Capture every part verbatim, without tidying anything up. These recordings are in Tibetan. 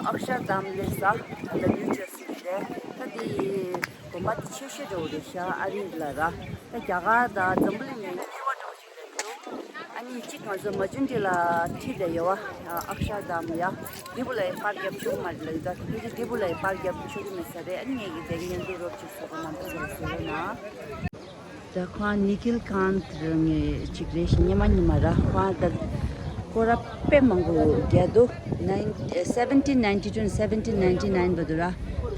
ཨཀ་ཤར་དྷམ་སླེབས་ས། ད་ལྟ་ནིའུ་ཇར་སི་རེད། ད་དེ་དགོན་པ་དེ་ཆེ་ཤོས་འདྲ་བོ་རེད་ཤག་ཨ་རི་ལ་ར། ད་རྒྱ་གར་དང་འཛམ་བུ་གླིང་ནས་རྙིང་བ་འདྲ་བོ་ཅིག་རེད་འདུག་ཨ་ནི་གཅིག་ང་ཚོ་མ་ཇུན་ཊི་ལ་ཁྲིད་བསྡད་ཡོད་བ། ཨཀ་ཤར་དྷམ་ཡ། འདི་བུ་ལ་ཡི་པར་རྒྱབ་ཆོག་མ་རེད་ལབ་ད། ཕལ་ཆེར་འདི་བུ་ལ་ཡི་པར་རྒྱབ་ཆོག་གི་མེད་ས་རེད། ཨ་ནི་ངེད་ཀྱི་དེ་བརྙན་ཐུང་རོབ་ཅིག་བཟོ་གི་རྣམ་པ་ཚོ་ལ་གཟིགས་རོགས་གནང་། ད་ཁོང་ནི་ཁིལ་ཀཱནྟ་ངའི་གཅིག་རེད་ཤག་སྔོན་མ་སྔོན་མ་ར་ཁོང་ད་སྐོར་ར་དཔེ་མང་པོ་རྒྱག་འདུག་ནའིན་seventeen ninety two and seventeen ninety nine བར་དུ་ར་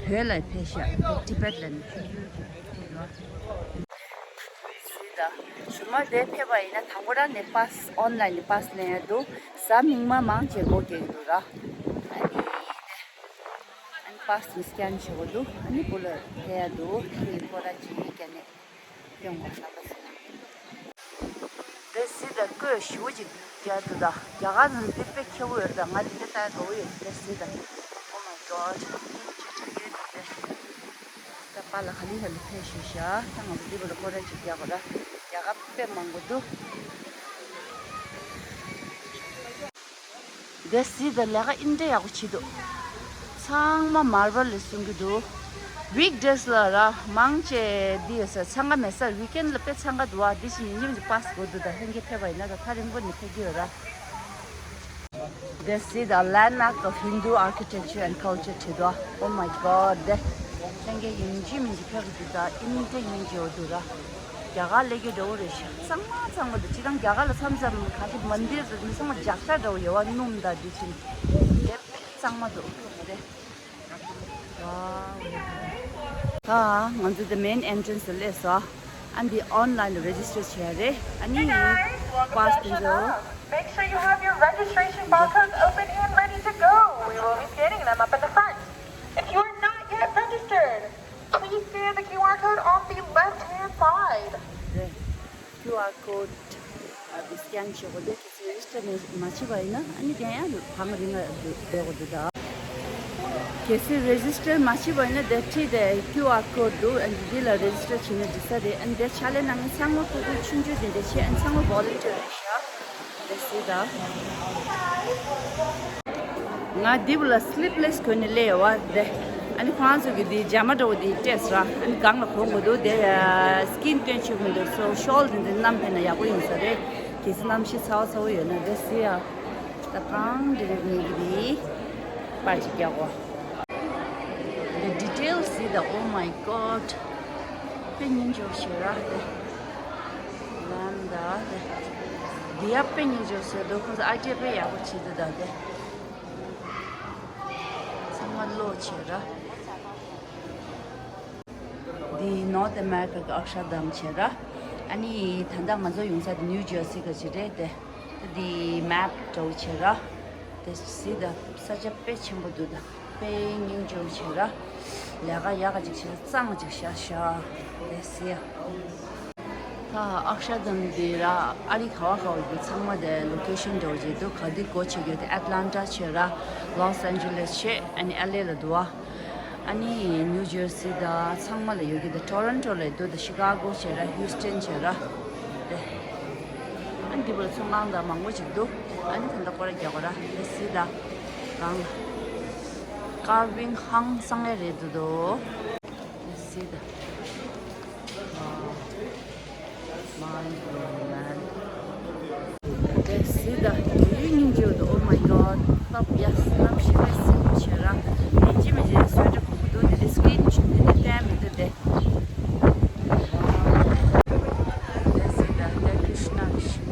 བོད་ལ་ཕེབས་ཤག་ཊི་བེཊ་ལ་ནི། ད་ཞུ་མ་དེ་ཕེབས་པ་ཡིན་ན་དང་པོ་ར་ནས་པཱས་ཨོན་ལའིན་ནས་པཱས་ལེན་ཡ་འདུག་གཟའ་མིག་དམར་མང་ཆེ་སྒོ་རྒྱག་གི་འདུག་ར། ཨ་ནི་ཨ་ནི་པཱས་དེ་སི་ཀེན་བྱེད་དགོས་འདུག་ཨ་ནི་བུ་ལ་ཕེབས་ཡ་འདུག་ཁྱེད་སྐོར་ར་ཅིག་བརྒྱབ་ནས་ཡོང་དགོས་བསམ་པ་ཟེར། དེ་སི་ད་བཀོད་ཞུ་ཅིག་རྒྱག་འདུག་ད་རྒྱ་གར་ནང་དེ་དཔེ་ཁྱེའུ་ཡོད་ད། ང་དེ་འདྲ་ལྟ་དགའ་བོ་ཡོད། དེ་སི་ད། Oh my god. ད་པཱ་ལགས་ག་ལེ་ག་ལེ་ཕེབས་ཤོག་ཤག་ད་ང་ཚོ་འདི་བར་སྐོར་ར་ཅིག་རྒྱག་དགོས་ར། རྒྱ་གར་དཔེ་མང་པོ་འདུག་དེ་སི་ད་ལས་ཀ་ཨིན་འདྲ་ཡག་པོ་བྱེད་འདུག་ཚང་མ་མར་བལ་ལས་སྲུང་གི་འདུག་ཝིག་ཌེ་སི་ལ་ར་མང་ཆེ་འདི་ཡོད་ས། འཚང་ཁ་མེད་ས། ཝིག་ཨེན་ཌི་ལ་དཔེ་འཚང་ཁ་འདུག་ཨ། འདི་ཕྱིན་ཉིན་ཉིན་གྱི་པཱས་དགོས་འདུག་ད་ལྷན་རྒྱས་ཕེབས་པ་ཡིན་ན་ད་ཐག་རིང་པོ་ནས་ཕེབས་ཀྱི་ཡོད་ར། This is the landmark of Hindu architecture and culture བྲིས་འདུག Oh my god. དེ་ལྷན་རྒྱས་ཡིན་གཅིག་མིན་གཅིག་ཕེབས་ཀྱི་འདུག་ད་ཨིན་ཏེ་ཡིན་གཅིག་འོ་འདུག་ར། རྒྱ་གར་ལས་ཀྱི་འདྲ་བོ་རེད་ཤག་གཙང་མ་གཙང་མ་འདུག་སྤྱིར་བཏང་རྒྱ་གར་ལ་མཚམས་མཚམས་ག་ཅིག་མན་དིར་དུ་མི་ཚང་མ་ལྗགས་ཤ་འདྲ་བོ་ཡོད་བ། སྣུམ་དང་འདི་ཕྱིན་དེ་དཔེ་གཙང་མ་འདུག་རེད། Wow. ད་ང་ཚོ་the main entrance ལ་སླེབས་སོང་། ཨ་ནི་འདི་ཨོན་ལའིན་ལ་རེ་ཇི་སི་ཊར་བྱས་རེད། ཨ་ནི་པཱས་དེ་ཚོ། Make sure you have your registration barcodes open and ready to go. We will be scanning them up at the front. If you are not yet registered, please scan the Q R code on the left-hand side. ཀྱུ་ཨར་ཀོཌ་འདི་སི་ཀེན་བྱེད་དགོས་འདུག་གལ་སྲིད་རེ་ཇི་སི་ཊར་མ་བྱས་པ་ཡིན་ན་ཨ་ནི་དེ་ཡང་གང་རིང་ལ་བསྡད་དགོས་འདུག་ད་གལ་སྲིད་རེ་ཇི་སི་ཊར་མ་བྱས་པ་ཡིན་ན་དེ་འཁྲིས་དེ་ཀྱུ་ཨར་ཀོཌ་འདུག་ཨ་ནི་འདི་ལ་རེ་ཇི་སི་ཊར་བྱས་ན་འགྲིག་ས་རེད། ཨ་ནི་དེ་ཕྱག་ལས་གནང་མཁན་ཚང་མ་ཕྲུ་གུ་ཆུང་ཆུང་དེ་འདྲ་བྱས། ཨ་ནི་ཚང་མ་ཝོ་ལན་ཊི་ཡར་རེད་ཤག་དེ་སི་ད། ང་འདི་བུ་ལ་སི་ལིབ་ལེ་སི་གོན་ནས་སླེབས་ཡོད་བ་དེ། ཨ་ནི་ཁོང་ཚོ་གི་འདི་ཇ་མ་འདྲ་བོ་འདི་སྤྲད་སོང་ར། ཨ་ནི་སྒང་ལ་གོན་དགོས་འདུག་དེ་སི་ཀིན་སྟོན་ཆོག་མི་འདུག་སོ་ཤོལ་འདི་འདི་བསྣམས་ཕེབས་ན་ཡག་པོ་ཡིན་ས་རེད། གལ་སྲིད་གནམ་གཤིས་ཚ་བ་ཚ་བོ་ཡོད་ན་དེ་སི་ཡ། ད་གང་འདི་རེད། ངེད་ཀྱི་འདི་པར་ཅིག་རྒྱག་གོ། The details see the, oh my god. དཔེ་སྙིང་རྗེ་པོ་ཞེ་དྲག་དེ། ལམ་ད་དེ། འདི་ཡ་དཔེ་སྙིང་རྗེ་པོ་ཞེ་དྲག་ཁོང་ཚོ་ཨའི་ཌི་ཡ་དཔེ་ཡག་པོ་བྱེད་འདུག་ད་དེ། ཚང་མ་གློག་བྱས་ར། འདི་ནོར་ཐི་ཨ་མེ་རི་ཀ་གི་ཨཀ་ཤར་དྷམ་བྱས་ར། ཨ་ནི་ད་ལྟ་ང་ཚོ་ཡོང་ས་དེ་ནིའུ་ཇར་སི་ག་ཅིག་རེད་དེ། ད་འདི་མེབ་འདྲ་བོ་བྱས་ར། དེ་སི་ད་ས་ཆ་དཔེ་ཆེན་པོ་འདུག་ད་དཔེ་སྙིང་རྗེ་པོ་བྱས་ར། ལས་ཀ་ཡག་ག་ཅིག་བྱས་ར། གཙང་ཅིག་བཞག་ཤག་དེ་སི་ཡ། ད་ཨཀ་ཤར་དྷམ་འདི་ར་ཨ་རི་ག་བ་ག་བ་གི་ཚང་མ་དེ་ལོ་ཀེ་ཤན་འདྲ་བོ་ཅིག་འདུག་ག་དེ་སྒོ་ཕྱེ་རྒྱུ་དེ་ཨེ་ཊ་ལན་ཊ་བྱས་ར། ལོས་ཨན་ཇེ་ལེས་བྱས། ཨ་ནི་ཨེལ་ཨེ་ལ་འདུག་བ། ཨ་ནི་ནིའུ་ཇར་སི་དང་ཚང་མ་ལ་ཡོད་ཀྱི་འདུག་ཊོ་རོན་ཊོ་ལ་འདུག་ད་ཤི་ཀ་གོ་བྱས་ར། ཧིའུ་སི་ཊོན་བྱས་ར། དེ། ཨ་ནི་འདི་བར་ཚོང་ཁང་དང་མང་པོ་ཅིག་འདུག་ཨ་ནི་ད་ལྟ་སྐོར་ར་རྒྱག་གོ་ར། དེ་སི་ད། གང་ལ། ཀར་ཝིང་ཧང་སང་ཡ་རེད་འདུག་དོ། དེ་སི་ད། མ་ཡི་གོ་མན། དེ་སི་ད། ཡུལ་སྙིང་རྗེ་པོ་འདུག Oh my god. སྟབས་ཡག་གནམ་གཤིས་དཔེ་བསིལ་པོ་བྱས་ར། ཡིན་གཅིག་མིན་གཅིག་སུ་ཝེ་ཊར་གོན་གྱི་འདུག་དེ་འདྲའི་སི་ཀིན་ཆུང་དེ་འདྲ་བསྟན་མི་འདུག་དེ། དེ་སི་ད། དེ་ཀྲིཤ་ན་ཀྲིཤ་ན།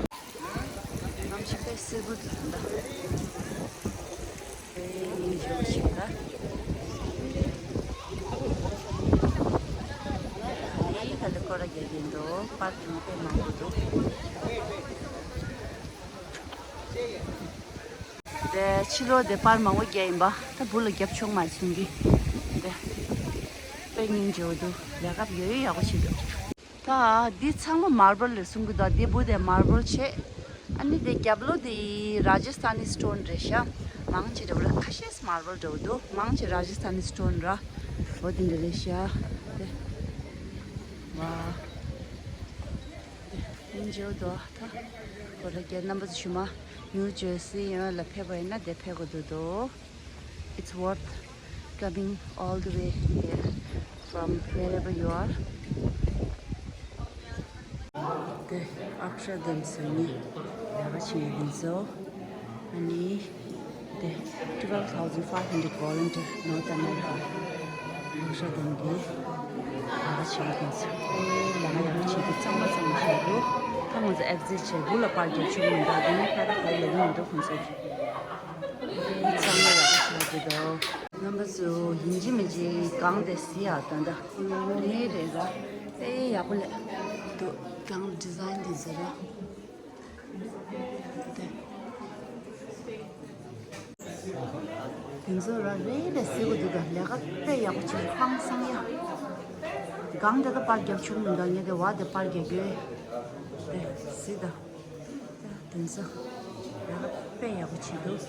གནམ་གཤིས་དཔེ་བསིལ་པོ་འདུག་ད། དེ་ཡིན་ཞོག་ཞིག་ལ། ཨ་ནི་ད་ལྟ་སྐོར་ར་རྒྱག་གིན་འདུག་པར་ཀིང་དཔེ་མང་པོ་འདུག་དེ་ཕྱི་ལོགས་དེ་པར་མང་པོ་རྒྱག་ཡིན་པ། ད་བུ་ལ་རྒྱབ་ཆོག་མ་རེད་གསུང་གི། དེ་དཔེ་སྙིང་རྗེ་པོ་འདུག་ལས་ཀ་ཡོད་ཡོད་ཡག་པོ་བྱེད་འདུག་ད་འདི་ཚང་མ་མར་བལ་རེད་གསུང་གི་འདུག་འདི་བུ་དེ་མར་བལ་བྱས། ཨ་ནི་དེ་རྒྱབ་ལོགས་དེ་ར་ཇ་སྟ་ནི་སི་ཊོན་རེད་ཤག་མང་ཆེ་འདྲ་བོ་ར་ཁ་ཤས་མར་བལ་འདྲ་བོ་འདུག་མང་ཆེ་ར་ཇ་སྟ་ནི་སི་ཊོན་ར། འོ་དེ་འདྲ་རེད་ཤག་དེ། ཝ། ཡིན་ཇོ་དོ་ཐ། ཁོ་ར་རྒྱལ་རྣམ་པ་ཚོ་ཞུ་མ། ནིའུ་ཇར་སི་ཡོན་ལ་ཕེབས་པ་ཡིན་ན་དེ་ཕེབས་དགོས་འདུག་དོ། It's worth coming all the way here from wherever you are. དེ་ཨག་ཤ་དམ་ཟེར་ནི་ཡག་ག་ཆེ་ཡིན་ཟོ། ཨ་ནི། དེ་twelve thousand five hundred volunteer North America ཨག་ཤ་དམ་གི་ཡག་ག་ཆེ་ཡིན་ཟོ། ཨེ་ལ་ང་ཡག་ག་ཆེ་གི་གཙང་མ་གཙང་མ་ཞིག་འདུག་ད་ང་ཚོ་ཨེག་ཛིཊ་བྱས་དགུ་ལ་པར་རྒྱབ་ཆོག་མི་འདུག་དེ་ནི་ཁ་ད་ཁ་ལས་མི་འདུག་ཁོང་ཚོ་གི་ཨེ་གཙང་མ་ཡག་ག་ཆེ་གི་འདུག་རྣམ་པ་ཚོ་ཡིན་གཅིག་མིན་གཅིག་གངས་དེ་གཟིགས་ཡག་ད་ལྟ་ངའི་རེད་ར། ཨེ་ཡག་པོ་ལས་འདུག་གངས་ཌི་ཛའིན་དེ་གཟིགས་ར། དེ་དེ་ཚོ་ར་རེ་རེ་གཟིགས་དགོས་འདུག་ད་ལས་ཀ་དཔེ་ཡག་པོ་བྱེད་ཧང་སང་ཡ། གངས་དེ་ད་པར་རྒྱབ་ཆོག་མི་འདུག་ངས་དེ་བ་དེ་པར་རྒྱག་གི་ཡོད། དེ་གཟིགས་ད། དེ་ཚོ་ཡག་དཔེ་ཡག་པོ་བྱེད་འདུག་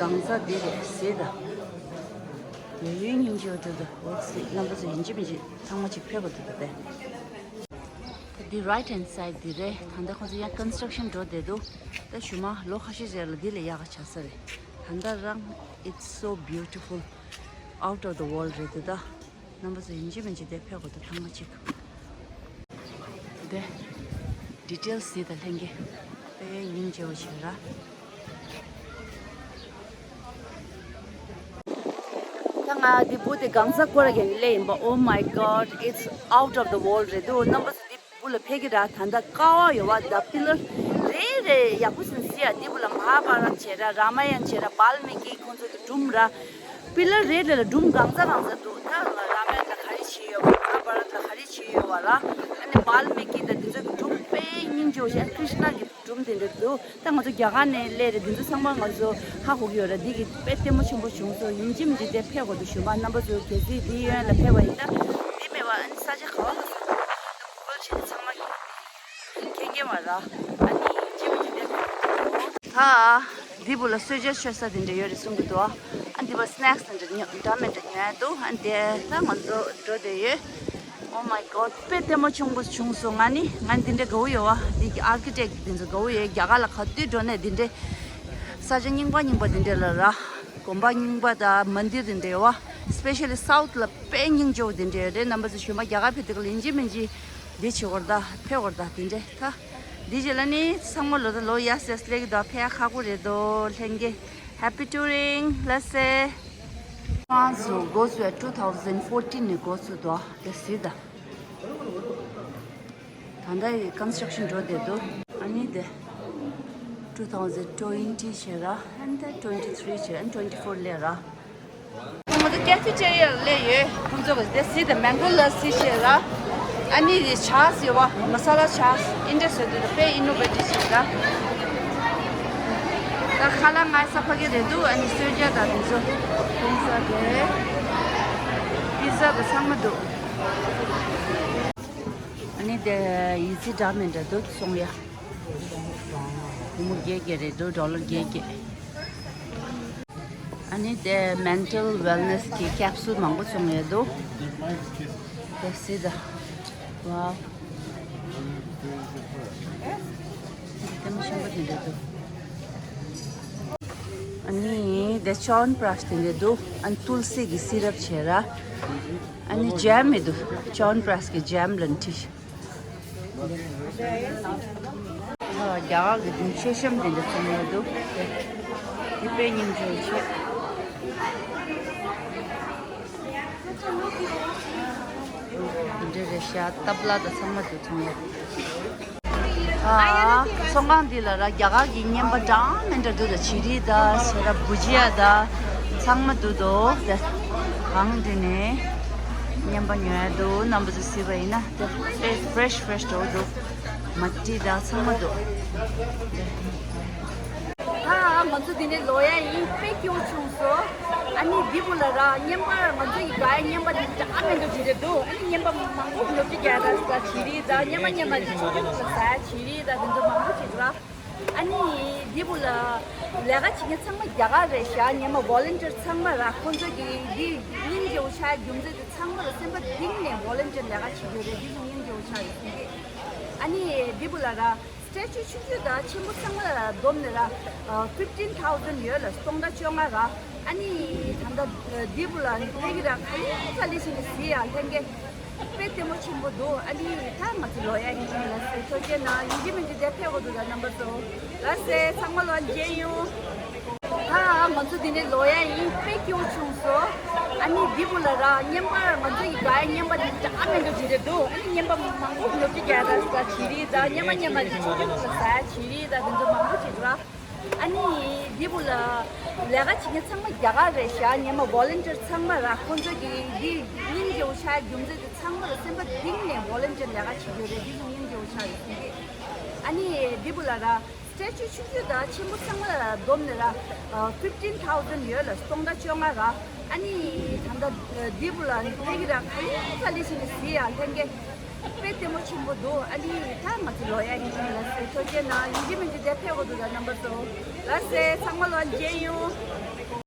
གངས་ས་འདི་རེད་ཟེར་ད། ཡོད་ཡོད་སྙིང་རྗེ་བ་འདུག་ད། འོ་ཙི་རྣམ་པ་ཚོ་ཡིན་གཅིག་མིན་གཅིག་ཚང་མ་གཅིག་ཕེབས་པ་འདུག་ད་པས། ད་འདི་right hand side འདི་རེད། ད་ལྟ་ཁོང་ཚོ་ཡང་construction འགྲོ་བསྡད་འདུག་ད་ཞུ་མ་ལོ་ཁ་ཤས་རྗེས་ལ་འདི་ལས་ཡག་ག་ཆགས་ས་རེད། ད་ལྟ་རང་it's so beautiful, out of the world རེད་འདུག་ད། རྣམ་པ་ཚོ་ཡིན་གཅིག་མིན་གཅིག་དེ་ཕེབས་དགོས་འདུག་ཐེངས་མ་གཅིག་དེ་ཌི་ཊེལ་སི་གཟིགས་དང་ལྷན་རྒྱས་དཔེ་སྙིང་རྗེ་བོ་བྱེད་ར། ད་ང་འདི་བུ་དེ་གང་ས་སྐོར་གྱི་སླེབས་ཡིན་པ། Oh my God, it's out of the world རེད་འདུག་རྣམ་པ་ཚོ་འདི་བུ་ལ་ཕེབས་ཀྱི་ར། ད་ལྟ་ཀ་བ་ཡོད་བ། ད་པི་ལར་རེ་རེ་ཡག་པོ་ཟིན་སི་ཡ། འདི་བུ་ལ་མ་ཧཱ་བྷ་ར་ཏ་བྱེད་ར། རཱ་མ་ཡན་བྱེད་ར། བཱལ་མི་ཀི་ཁོང་ཚོ་གི་སྒྲུང་ར། པི་ལར་རེ་རེ་ལ་སྒྲུང་གང་ས་གང་ས་འདུག་ད་རཱ་མ་ཡན་ལ་ག་རེ་བྱས་ཡོད་བ། མ་ཧཱ་བྷ་ར་ཏ་ལ་ག་རེ་བྱས་ཡོད་བ་ར། ཨ་ནི་བཱལ་མི་ཀི་དང་འདི་ཚོ་གི་སྒྲུང་དཔེ་སྙིང་རྗེ་བོ་ཞིག་ཀྲིཤ་ན་གི་སྒྲུང་དེ་འདྲ་འདུག་ད་ང་ཚོ་རྒྱ་གར་ནས་སླེབས་རེད། འདི་ཚོ་ཚང་མ་ང་ཚོ་ཧ་གོ་གི་ཡོད་རེད། འདི་གི་དཔེ་ལྟད་མོ་ཆེན་པོ་བྱུང་སོང་། ཡིན་གཅིག་མིན་གཅིག་དེ་ཕེབས་དགོས་འདུག་ཞུ་མ། རྣམ་པ་ཚོ་གལ་སྲིད་འདི་ཡོན་ལ་ཕེབས་པ་ཡིན་ན་འདི་མེད་པ་ཨ་ནི་ས་ཆ་ག་བ་ལ་ས་གོ་ལ་ཆེ་ཚང་མ་གི་མཁྱེན་མཁྱེན་མ་ར། ཨ་ནི་ཡིན་གཅིག་མིན་གཅིག་དེ་ཕེབས་དགོས་འདུག་ད་འདི་བུ་ལ་གསོལ་ཇ་མཆོད་ས་དེ་འདྲ་ཡོད་རེད་གསུང་གི་འདུག་ཨ་འདི་བ་སི་ནེག་སི་དེ་འདྲ་ཉོ་འདྲ་མི་འདྲ་ཉོ་ཡ་འདུག་ཨ་འདི་ད་ང་ཚོ་འགྲོ་བསྡད་ཡོད། Oh my God, དཔེ་ལྟད་མོ་ཆེན་པོ་བྱུང་སོང་། ང་ནི་ང་འདི་འདྲ་དགའ་བོ་ཡོད་བ། འདི་གི་ཨར་ཀི་ཊེག་འདི་ཚོ་དགའ་བོ་ཡོད། རྒྱ་གར་ལ་ག་དུས་འགྲོ་ནས་འདི་འདྲའི་ས་ཆ་རྙིང་པ་རྙིང་པ་འདི་འདྲ་ལ་ར། དགོན་པ་རྙིང་པ་དང་མན་དིར་འདི་འདྲ་ཡོད་བ། སི་པེ་ཤལ་ལི་སའུཐ་ལ་དཔེ་སྙིང་རྗེ་བོ་འདི་འདྲ་ཡོད་རེད། རྣམ་པ་ཚོ་ཞུ་མ་རྒྱ་གར་ཕེབས་དུས་ལ་ཡིན་གཅིག་མིན་གཅིག་འདི་བྱེད་དགོས་རེད་ད། ཕེབས་དགོས་རེད་ད། འདི་འདྲ་ད། འདི་རྗེས་ལ་ནི་ཚང་མ་ལོ་དང་ལོ་ཡར་སེ་སླེབས་ཀྱི་འདུག་ཕེབས་ཡ་ཁག་པོ་རེད་དོ་ལྷན་རྒྱས། Happy touring. ལགས་སེ། ང་ཚོ་འགོ་ཚུགས་two thousand fourteen ནས་འགོ་ཚུགས་འདུག་དེ་གཟིགས་དང་། ད་ལྟ་ཡི་ཀོན་སི་ཊྲག་ཤན་འགྲོ་བསྡད་འདུག་ཨ་ནི་དེ་two thousand twenty བྱས་ར། ཨ་ནི་དེ་twenty three བྱས། ཨ་ནི་twenty four སླེབས་ར། ང་ཚོ་ཀེ་ཕེ་ཊེ་རི་ཡ་ལ་སླེབས་ཡོད། ཁོང་ཚོ་གི་དེ་གཟིགས་དང་། མེང་གོ་ལ་སི་བྱས་ར། ཨ་ནི་དེ་ཆ་ཡོད་བ། མ་ས་ལ་ཆ། ཨིན་ཌ་སི་ཡོད་དུས་དཔེ་ཨིན་ནོ་ཝེ་ཊིབ་བྱས་ར། ད་ཁ་ལག་ང་ས་ཕ་གི་རེད་འདུག་ཨ་ནི་གསོལ་ཇ་དང་དེ་ཚོ་ཁོང་ས་དེ་པི་ཛ་དང་ཚང་མ་འདུག་ཨ་ནི་དེ་ཡི་ཙི་འདྲ་མི་འདྲ་འདུག་སོང་ཡ། སྒོར་མོ་བརྒྱད་བརྒྱད་རེད་འདུག་ཌོ་ལར་བརྒྱད་བརྒྱད། ཨ་ནི་དེ་མེན་ཊལ་ཝེལ་ནེ་སི་གི་ཀེབ་སུལ་མང་པོ་བཙོང་ཡོད་འདུག་དེ་གཟིགས་དང་། ཝའོ། དེ་མི་ཆེན་པོ་དེ་འདྲ་འདུག་ཨ་ནི་དེ་ཅོན་པྲ་ཤ་དེ་འདྲ་འདུག་ཨ་ནི་ཏུལ་སི་གི་སི་རབ་བྱས་ར། ཨ་ནི་ཇེམ་མི་འདུག་ཅོན་པྲ་ཤ་གི་ཇེམ་ལ་ནི་ཁྲིད། རྒྱ་གར་གྱི་དེ་མཆོད་བཤམས་དེ་འདྲ་བཙོང་ཡོད་འདུག་དེ་དཔེ་སྙིང་རྗེ་ཆེ། དེ་འདྲ་རེད་ཤག་ཏབ་ལ་དང་ཚང་མ་དེ་བཙོང་ཡོད། ཨ། ཚོང་ཁང་འདི་ལ་ར་རྒྱ་གར་གྱི་རྔན་པ་འདྲ་མི་འདྲ་འདུག་ད་བྱི་རིལ་དང་ཟེར་ར་བུ་ཇི་ཡ་དང་ཚང་མ་འདུག་དོ། དེ་གང་འདི་ནས་རྔན་པ་ཉོ་ཡ་འདུག་རྣམ་པ་ཚོ་གཟིགས་པ་ཡིན་ན་དེ་ཕེ་རེཤ་ཕེ་རེཤ་འདྲ་བོ་འདུག་མ་ཏི་དང་ཚང་མ་འདུག་ད་ང་ཚོ་འདི་ནས་ལོག་ཡ་ཡིན། དཔེ་སྐྱིད་པོ་བྱུང་སོང་། ཨ་ནི་འདི་བུ་ལ་ར་རྔན་པ་ང་ཚོ་ཡི་ག་ཡ་རྔན་པ་འདི་འདྲ་མི་འདྲ་འདི་རེད་འདུག་ཨ་ནི་རྔན་པ་མང་པོ་ལོ་རྒྱུས་རྒྱག་ད་ཟ་བྱི་རིལ་དང་རྔན་པ་རྔན་པ་འདི་ཚོ་ལ་ཟ་བྱི་རིལ་དང་འདི་ཚོ་མང་པོ་ཅིག་ར། ཨ་ནི་འདི་བུ་ལ་ ལས་ཀ་བྱེད་མཁན་ཚང་མ་རྒྱ་གར་རེད་ཤག་ཉི་མ་ཝོ་ལན་ཊིར་ཚང་མ་ར། ཁོང་ཚོ་གི་འདི་སྙིང་རྗེ་བོ་ཆགས། རྒྱུ་མཚན་དེ་ཚང་མ་ར་སེམས་པ་གཏིང་ནས་ཝོ་ལན་ཊིར་ལས་ཀ་བྱེད་རྒྱུ་རེད། འདི་ཚོ་སྙིང་རྗེ་བོ་ཆགས་ཡོད་ཀྱི། ཨ་ནི་འདི་བུ་ལ་ར་སི་ཊེ་ཅུ་ཆུང་ཆུང་དང་ཆེན་པོ་ཚང་མ་ལ་བསྡོམས་ནས་ར་ཕིབ་ཊིན་ཐའུ་ཟན་ཡོད་ལ། སྟོང་ཕྲག་བཅོ་ལྔ་ར། ཨ་ནི་ད་ལྟ་འདི་བུ་ལ་ལྷན་གྱིས་ར་ག་ལེ་ག་ལེ་བྱས་ནས་གཟིགས་ཡ། ལྷན་རྒྱས་དཔེ་ལྟད་མོ་ཆེན་པོ་འདུག་ཨ་ནི་ད་ང་ཚོ་ལོ་ཡ་ཡིན། ལགས་སེ། ཐུགས་རྗེ་གནང་། ཡིན་གཅིག་མིན་གཅིག་དེ་ཕེབས་དགོས་འདུག་ད་རྣམ་པ་ཚོ། ལགས་སེ། ཚང་མ་ལོ་མཇལ་ཡོང་། ད་ང་ཚོ་འདི་ནས་ལོ་ཡ་ཡིན། དཔེ་སྐྱིད་པོ་བྱུང་སོང་། ཨ་ནི་འདི་བུ་ལ་ར་རྔན་པ་ང་ཚོ་ཡི་ག་ཡ་རྔན་པ་འདི་འདྲ་མེད་འགྲོ་བྱེད་རེད་འདུག་ཨ་ནི་རྔན་པ་མང་པོ་ཉོ་རྒྱུ་རྒྱག་ད་ཟ་བྱེད་རེད། ད་རྔན་པ་རྔན་པ་འདི་ཆུང་ཆུང་ལ་ཟ་བྱེད་རེད། ད་འདི་ཚོ་མང་པོ་བྱེད་འགྲོ། ཨ་ནི་འདི་བུ་ལ་ལས་ཀ་བྱེད་མཁན་ཚང་མ་རྒྱ་གར་རེད་ཤག་ཉི་མ་ཝོ་ལན་ཊིར་ཚང་མ་ར། ཁོང་ཚོ་གི་འདི་སྙིང་རྗེ་བོ་ཆགས། རྒྱུ་མཚན་དེ་ཚང་མ་ར་སེམས་པ་གཏིང་ནས་ཝོ་ལན་ཊིར་ལས་ཀ་བྱེད་རྒྱུ་རེད། འདི་ཚོ་སྙིང་རྗེ་བོ་ཆགས་ཡོད་ཀྱི། ཨ་ནི་འདི་བུ་ལ་ར་སི་ཊེ་ཅུ་ཆུང་ཆུང་དང་ཆེན་པོ་ཚང་མ་ལ་བསྡོམས་ནས་ར་ཕིབ་ཊིན་ཐའུ་ཟན་ཡོད་ལ། སྟོང་ཕྲག་བཅོ་ལྔ་ར། ཨ་ནི་ད་ལྟ་འདི་བུ་ལ་ལྷན་རྒྱས་ར་ག་ལེ་ག་ལེ་བྱས་ནས་གཟིགས་ཡ། ལྷན་རྒྱས་དཔེ་ལྟད་མོ་ཆེན་པོ་འདུག་ཨ་ནི་ད་ང་ཚོ་ལོ་ཡ་ཡིན། ལགས་སེ། ཐུགས་རྗེ་གནང་། ཡིན་གཅིག་མིན་གཅིག་དེ་ཕེབས་དགོས་འདུག་ད་རྣམ་པ་ཚོ། ལགས་སེ། ཚང་མ་ལོ་མཇལ་ཡོང་།